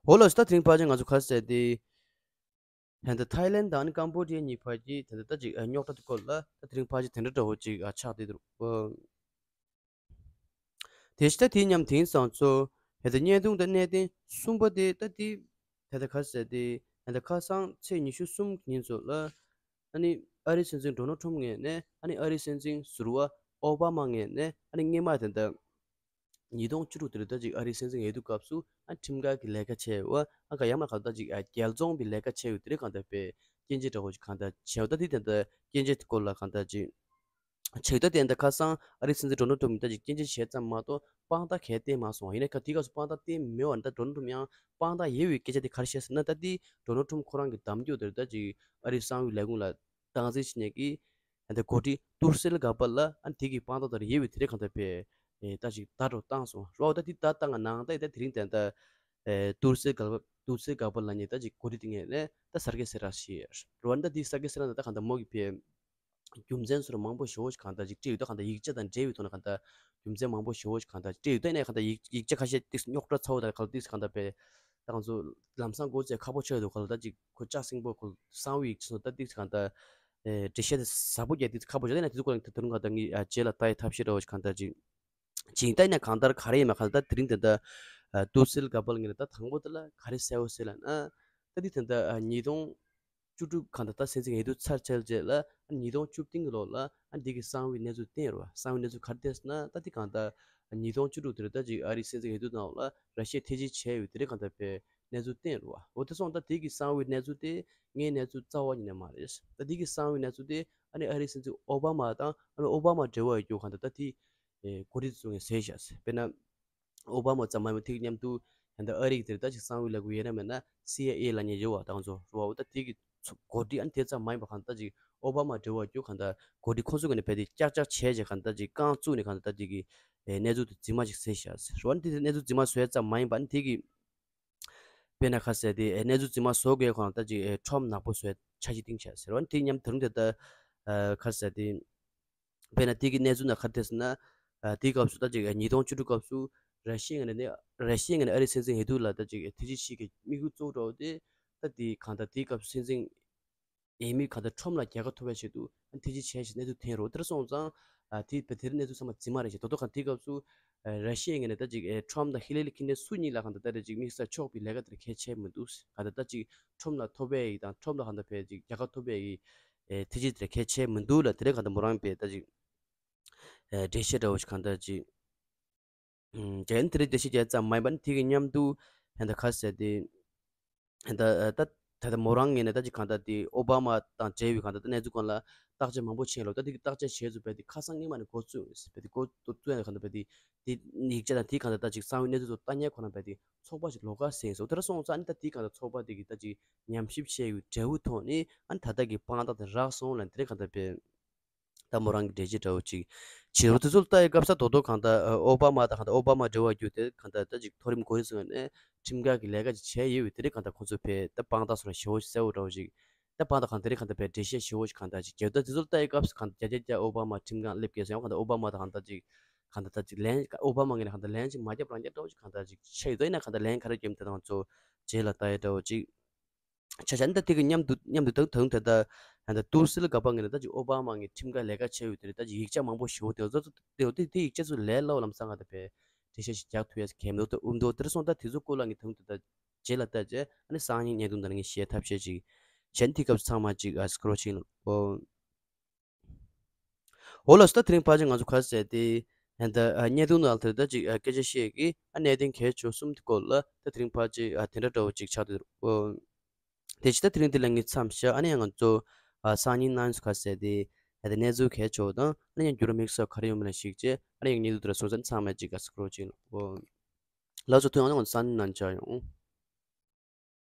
འོ་ལགས་སོ། ད་དེ་རིང་ཕལ་ཆེར་ང་ཚོ་ག་རེ་ཟེར་དེ། ད་ལྟ་ཐའི་ལན་དང་ནི་ཀམ་པོ་ཌི་ཡ་གཉིས་བར་གྱི་ད་ལྟ་ད་ཅིག་རྙོག་དྲ་དེ་སྐོར་ལ་ད་དེ་རིང་ཕལ་ཆེར་དེ་འདྲ་འདྲ་བོ་ཅིག་ཆགས་བསྡད་འདུག་དེ་བཞིན་ད་དེའི་མཉམ་དེང་སང་ཚོ་ད་ལྟ་བརྙན་ཐུང་དང་གནད་དོན་གསུམ་པ་དེ་ད་དེ་ད་ལྟ་ག་རེ་ཟེར་དེ་ད་ལྟ་ཁ་སང་ཚེས་ཉི་ཤུ་གསུམ་ཉིན་ཚོ་ལ། ཨ་ནི་ཨ་རིའི་སྲིད་འཛིན་ཌོ་ནལ་ཊྲམ་ངོས་ནས་ཨ་ནི་ཨ་རིའི་སྲིད་འཛིན་ཟུར་པ་ཨོ་བྷ་མ་ངོས་ནས་ཨ་ནི་སྔོན་མ་དེ་འདྲ་ཉིས་སྟོང་བཅུ་དྲུག་དེར་ད་ཅིག་ཨ་རིའི་སྲིད་འཛིན་འོས་བསྡུ་སྐབས་སུ་ཨ་ཁྲིམས་འགལ་གྱི་ལས་ཀ་བྱས་པ་ཨ་ག་ཡང་མ་ག་ད་ཅིག་ཨ་རྒྱལ་བཙོང་གི་ལས་ཀ་བྱས་ཡོད་དེ་རིགས་གང་ལྟར་པའི་སྐྱོན་བརྗོད་འདྲ་བོ་ཅིག་གང་ལྟར་བྱས་ཡོད། ད་དེ་དེ་འདྲ་སྐྱོན་བརྗོད་དེ་སྐོར་ལ་གང་ལྟར་ཅིག་བྱས་ཡོད། ད་དེ་འདྲ་ཁ་སང་ཨ་རིའི་སྲིད་འཛིན་ཌོ་ནལ་ཊྲམ་ད་ཅིག་སྐྱོན་བརྗོད་བྱས་ཙམ་མ་གཏོགས་དཔང་རྟགས་གང་ཡང་བསྟན་མ་སོང་བ། ཡིན་ན་ཁ་དེའི་སྐབས་སུ་དཔང་རྟགས་བསྟན་མེད་པ་ནི་ད་ཌོ་ནལ་ཊྲམ་ཡང་དཔང་རྟགས་ཡོད་པའི་སྐད་ཆ་དེ་ག་རེ་བཤད་ཟེར་ན་ད་དེ་ཌོ་ནལ་ཊྲམ་ཁོ་རང་གི་གདམ་རྒྱུ་དེ་ད་ཅིག་ཨ་རིའི་གསང་བའི་ལས་ཁུངས་ལ་སྟངས་འཛིན་བྱེད་མཁན་གྱི་ཨ་ད་འགོ་ཁྲིད་ཏུར་སེལ་ག་པ་ལ་ཨ་དེ་གི་དཔང་རྟགས་དེར་ཡོད་པའི་དེ་རིགས་གང་ལྟར་པའི་ཨེ་ད་ཅིག་ད་འགྲོ་བཏང་སོང་རོགས། ད་དེ་ད་བཏང་ནང་ད་ད་དེ་རིང་ད་ད་ཨེ་ཏུར་སེལ་ག་པ་ཏུར་སེལ་ག་པ་ལ་ནི་ད་ཅིག་འགོ་ཁྲིད་དེ་ངས་ནས་ད་སར་གེ་སེ་ར་ཞེས་རོགས། ད་དེ་སར་གེ་སེ་ར་ན་ད་གང་ལྟར་མོ་གི་པའི་རྒྱུ་མཚན་སོགས་མང་པོ་ཞེ་པོ་ཞིག་གང་ལྟར་ཅིག་བྲིས་ཡོད། ད་གང་ལྟར་ཡིག་ཆ་དང་འབྲེལ་བའི་ཐོག་ནས་གང་ལྟར་རྒྱུ་མཚན་མང་པོ་ཞེ་པོ་ཞིག་གང་ལྟར་བྲིས་ཡོད། ད་ཡིན་ན་གང་ལྟར་ཡིག་ཡིག་ཆ་ཁ་ཤས་ཏིག་རྙོག་དྲ་ཚ་བོ་དང་ག་ལ་ཏིག་གང་ལྟར་པའི་ད་ང་ཚོ་ལམ་སང་མགོ་བཙལ་ཁག་པོ་ཆགས་འདུག་ག་ལ། ད་ཅིག་ཁོ་ལྕགས་སྲིན་པོ་ཁོ་གསང་བའི་ཡིག་ཆ་སོགས་ད་ཏིག་གང་ལྟར་ཨེ་འགྲེལ་བཤད་དེ་ཟབ་པོ་རྒྱག་དུས་ཁག་པོ་ཞིག་ཡིན་ན་དེ་ཚོ་སྐོར་ལ་ད་དུང་གང་ལྟར་ངས་ཨ་རྗེས་ལ་ལྟ་ཡི་ཐབས་ཤེས་འདྲ་བོ་ཞིག་གང་ལྟར་ཅིག་ཅིག་ད་ཡིན་ན་གང་ལྟར་ག་རེ་ཡིན་མ་གང་ལྟར་དེ་རིང་དེ་ད་ཨ་ཏུར་སེལ་ག་པ་ལ་ངས་ད་དང་པོ་དེ་ལ་ག་རེ་གསལ་བོ་གསལ་ལ་ན་ད་དེ་ད་ད་ཨ་ཉིས་སྟོང་བཅུ་དྲུག་གང་ལྟར་ད་སྲིད་འཛིན་འོས་བསྡུ་ཚར་ཚར་རྗེས་ལ་ཨ་ཉིས་སྟོང་བཅུ་བདུན་གི་ལོ་ལ་ཨ་འདི་གི་གསང་བའི་གནས་ཚུལ་བསྟན་རོ། གསང་བའི་གནས་ཚུལ་ག་རེ་བསྟན་ཟེར་ན་ད་དེ་གང་ལྟར་ཉིས་སྟོང་བཅུ་དྲུག་དེར་ད་ཅིག་ཨ་རིའི་སྲིད་འཛིན་འོས་བསྡུ་ནང་ལ་ར་ཤི་ཡས་ཐེ་བྱུས་བྱས་ཡོད་དེ་རིགས་གང་ལྟར་པའི་གནས་ཚུལ་བསྟན་རོ། འོ་དེ་སོང་ད་དེ་གི་གསང་བའི་གནས་ཚུལ་དེ་ངའི་གནས་ཚུལ་རྩ་བ་ཉིད་ནས་མ་རེད། ད་དེ་གི་གསང་བའི་གནས་ཚུལ་དེ་ཨ་ནི་ཨ་རིའི་སྲིད་འཛིན་ཨོ་བྷ་མ་དང་ཨ་ནི་ཨོ་བྷ་མ་འབྲེལ་བ་ཡོད་རྒྱུ་གང་ལྟར་ད་དེ་ཨེ་འགོ་ཁྲིད་ཚོ་ངས་ཟེར་བཞག་ཟེར། དཔེར་ན་ཨོ་བྷ་མ་ཙམ་མ་ཡིན་པར་དེ་གི་མཉམ་དུ་ད་ལྟ་ཨ་རི་གི་དེར་ད་ཅིག་གསང་བའི་ལས་འགུལ་ཡོད་ན་མེད་ན་སི་ཨའི་ཨེ་ལབ་མཁན་ཡོད་བ། ད་ང་ཚོ་རུ་བ་འོ་ད་དེ་གི་ཚོ་འགོ་ཁྲིད་ཨ་ནི་དེ་ཙམ་མ་ཡིན་པར་གང་ལྟར་ཅིག་ཨོ་བྷ་མ་འབྲེལ་བ་རྒྱུ་གང་ལྟར་འགོ་ཁྲིད་ཁོ་ཚོ་གི་ནས་བས་དེ་ཀྱག་ཀྱག་བྱས་བྱས་གང་ལྟར་ཅིག་རྐང་བཙུགས་ནས་གང་ལྟར་ད་དེ་གི་ཨེ་གནས་ཚུལ་དེ་རྫུན་མ་ཅིག་ཟེར་བཞག་ཟེར་བ། ཨ་ནི་དེ་གནས་ཚུལ་རྫུན་མ་བཟོས་ཙམ་མ་ཡིན་པར་ཨ་ནི་དེ་གི་དཔེར་ན་ཁ་གསལ་དེ་ཨེ་གནས་ཚུལ་རྫུན་མ་བཟོ་དགོས་གང་ལྟར་ཅིག་ཨེ་ཁྲོམ་ནག་པོ་བཟོས་འཆར་གཞི་བཏིང་བཞག་ཟེར་བ། ཨ་ནི་དེ་མཉམ་དུ་དེ་རིང་དེ་ལྟར་ཨ་ཁ་གསལ་དེ། དཔེར་ན་དེ་གི་གནས་ཚུལ་ནང་ག་རེ་ཟེར་ན། ཨ་དེའི་སྐབས་སུ་ད་ཅིག་ཉིས་སྟོང་བཅུ་དྲུག་སྐབས་སུ་ར་ཤི་ཡའི་ངོས་ནས་ར་ཤི་ཡའི་ངོས་ནས་ཨ་རིའི་སྲིད་འཛིན་འོས་བསྡུ་ལ་ད་ཅིག་ཐེ་བྱུས་ཤིག་གི་དམིགས་ཡུལ་གཙོ་བོ་འདྲ་བོ་དེ་ད་དེ་གང་ལྟར་དེའི་སྐབས་སུ་སྲིད་འཛིན་འོས་མི་གང་ལྟར་ཁྲོམ་ལ་རྒྱལ་ཁ་ཐོབ་པའི་ཆེད་དུ་ཐེ་བྱུས་བྱས་ཤིག་གནས་ཚུལ་ཐོན་རོགས། དེར་སོང་ཙང་ཨ་དེ་བས་དེར་གནས་ཚུལ་ཚང་མ་རྫུན་མ་རེད་ཅེས་ད་དོ་གང་དེའི་སྐབས་སུ་ཨ་ར་ཤི་ཡའི་ངོས་ནས་ད་ཅིག་ཨེ་ཁྲོམ་དང་ཧི་ལི་རི་ཁིན་ཊོན་སུ་གཉིས་ལ་གང་ལྟར་ད་རེ་ཅིག་དམིགས་བསལ་ཕྱོགས་པའི་ལས་ཀ་དེར་གལ་ཆེ་མི་འདུག་གང་ལྟར་ད་ཅིག་ཁྲོམ་ལ་ཐོབ་པའི་ཡིག་དང་ཁྲོམ་ལ་གང་ལྟར་བས་ཅིག་རྒྱལ་ཁ་ཐོབ་པའི་ཡིག་ཨེ་ཐེ་ཇི་དེ་གལ་ཆེ་མི་འདུག་ལ། དེ་རེད་གང་ལྟར་མོ་རང་པའི་ད་ཅིག་ཨེ་འགྲེལ་བཤད་འདྲ་བོ་ཞིག་གང་ལྟར་ཅིག་ཨུམ། རྒྱ་ཡན་དེ་རིང་འགྲེལ་བཤད་རྒྱག་ཙམ་མ་ཡིན་པ་ནི་དེ་གི་མཉམ་དུ་ཧན་ད་ཁ་ཟེར་ཏེ་ཧན་ད་ད་ད་ལྟ་མོ་རང་ངོས་ནས་ད་ཅིག་གང་ལྟར་དེ་ཨོ་བྷ་མ་དང་འབྲེལ་བའི་གང་ལྟར་ད་གནས་ཚུལ་སྐོར་ལ་བརྟག་དཔྱད་མང་པོ་བྱས་ལོ། ད་དེ་གི་བརྟག་དཔྱད་བྱས་ཚུལ་བས་དེ་ཁ་སང་སྔོན་མ་ནས་འགོ་བཙུགས་བས་དེ་འགོ་བཙུགས་ནས་གང་ལྟར་བས་དེ་དེ་ཡིག་ཆ་དང་དེ་གང་ལྟར་ད་ཅིག་གསང་བའི་གནས་ཚུལ་ཚོ་ལྟ་མཁན་ཁོ་རང་བས་དེ་ཚོགས་པ་ཞིག་ལོགས་ཀ་ཟིན་སོང་། དེ་འདྲ་སོང་ཙང་ནི་ད་དེ་གང་ལྟར་ཚོགས་པ་དེ་གི་ད་ཅིག་ཉམས་ཞིབ་བྱས་ཡོད་འབྲས་བུ་ཐོག་ནི་ཨ་ནི་ད་ལྟ་གི་དཔང་རྟགས་དེ་རག་སོང་ལ། དེ་རིང་གང་ལྟར་བས། ད་མོ་རང་གི་འགྲེལ་བཤད་འདྲ་བོ་ཅིག་བྱེད་རོགས། དེ་ཚོ་ལ་ལྟ་ཡི་སྐབས་ས་དོ་དོ་གང་ལྟར་ཨོ་བྷ་མ་དང་གང་ལྟར་ཨོ་བྷ་མ་འབྲེལ་བ་རྒྱུ་དེ་གང་ལྟར་ད་ཅིག་མཐོ་རིམ་གོ་རིམ་ཟེར་བ་ནས་ཁྲིམས་འགལ་གྱི་ལས་ཀ་ཅིག་བྱས་ཡོད་པའི་དེ་རིང་གང་ལྟར་ཁོང་ཚོ་ཕེ་ད་དཔང་རྟགས་སོགས་ལ་ཞེ་བོ་ཞིག་གསལ་བོ་འདྲ་བོ་ཞིག་ད་དཔང་རྟགས་གང་དེ་རིང་གང་ལྟར་ཕེ་འགྲེལ་བཤད་ཞེ་བོ་ཞིག་གང་ལྟར་ཅིག་རྒྱབ། ད་དེ་ཚོ་ལ་ལྟ་ཡི་སྐབས་སུ་གང་ལྟར་བརྒྱ་ཆ་བརྒྱ་ཨོ་བྷ་མ་ཁྲིམས་འགལ་སླེབས་ཀྱི་ཟེར་བ་གང་ལྟར་ཨོ་བྷ་མ་དང་གང་ལྟར་ཅིག་གང་ལྟར་ད་ཅིག་ལན་ཨོ་བྷ་མ་ངོས་ནས་གང་ལྟར་ལན་ཅིག་མ་བརྒྱབ་རང་རྒྱབ་འདྲ་བོ་ཞིག་གང་ལྟར་ཅིག་ཆགས་ཡོད། ད་ཡིན་ན་གང་ལྟར་ལན་ག་རེ་བརྒྱབ་དེ་དང་ཚོ་རྗེས་ལ་ལྟ་ཡི་འདྲ་བོ་ཅིག་ཆ་བཞག་ན་ད་དེ་གི་མཉམ་དུ་མཉམ་དུ་ད་ད་ད་ད་ད་ད་ཏུར་སིལ་ག་པ་ངེ་ན་ད་ཅིག་ཨོ་བྷ་མ་ངེ་ཁྲིམས་འགལ་ལས་ཀ་བྱས་ཡོད་དེ་རེད། ད་ཅིག་ཡིག་ཆ་མང་པོ་ཞིག་དེ་ཚོ་དེ་དེ་ཡིག་ཆ་ཚོ་ལས་སླ་བ་ལམ་སང་ག་ད་པའི་འགྲེལ་བཤད་ཞིག་རྒྱག་ཐུབ་ཡས་གལ་མི་འདུག་ད་ཨུམ་འདུག་དེར་སོང་ད་དེ་ཚོ་སྐོར་ལ་ངེ་ད་ད་ད་རྗེས་ལ་ལྟ་རྗེས་ཨ་ནི་སང་ཉིན་བརྙན་ཐུང་དང་ངེ་བཤད་ཐབས་ཤེས་ཅིག་བྱས་ན་དེ་སྐབས་ཚང་མ་ཅིག་ཨ་སྐོར་ཅིག་ཨོ། འོ་ལགས་སོ། ད་དེ་རིང་ཕལ་ཆེར་ང་ཚོ་ག་རེ་ཟེར་ཏེ་ད་ཨ་བརྙན་ཐུང་ནང་དེར་ད་ཅིག་ཨ་སྐད་ཆ་བཤད་ཀྱི་ཨ་གནད་དོན་གལ་ཆེ་བ་གསུམ་དེ་སྐོར་ལ་ད་དེ་རིང་ཕལ་ཆེར་ཨ་དེ་འདྲ་འདྲ་བོ་ཅིག་ཆགས་འདུག་ཨོ། དེ་ཕྱི་ད་དེ་རིང་འདི་ལ་ངས་མཚམས་བཞག་ཨ་ནི་ཡང་ང་ཚོ་ཨ་སང་ཉིན་གནངས་ཚེ་ག་རེ་ཟེར་ཏེ་ཨ་ད་གནས་ཚུལ་གལ་ཆེ་བ་དང་ཨ་ནི་ཡང་འགྱུར་བ་དམིགས་བསལ་ག་རེ་ཡོང་མིན་ལ་གཞིགས་བྱས་ཨ་ནི་ཡང་བརྙན་ཐུང་དེ་ལ་སོང་ཙང་ཚང་མས་ཅིག་ག་སྐོར་ཅིག་ཨོ། ལགས་སོ། ཐུགས་ཡོང་ན་ང་ཚོ་སང་ཉིན་གནངས་མཇལ་ཡོང་།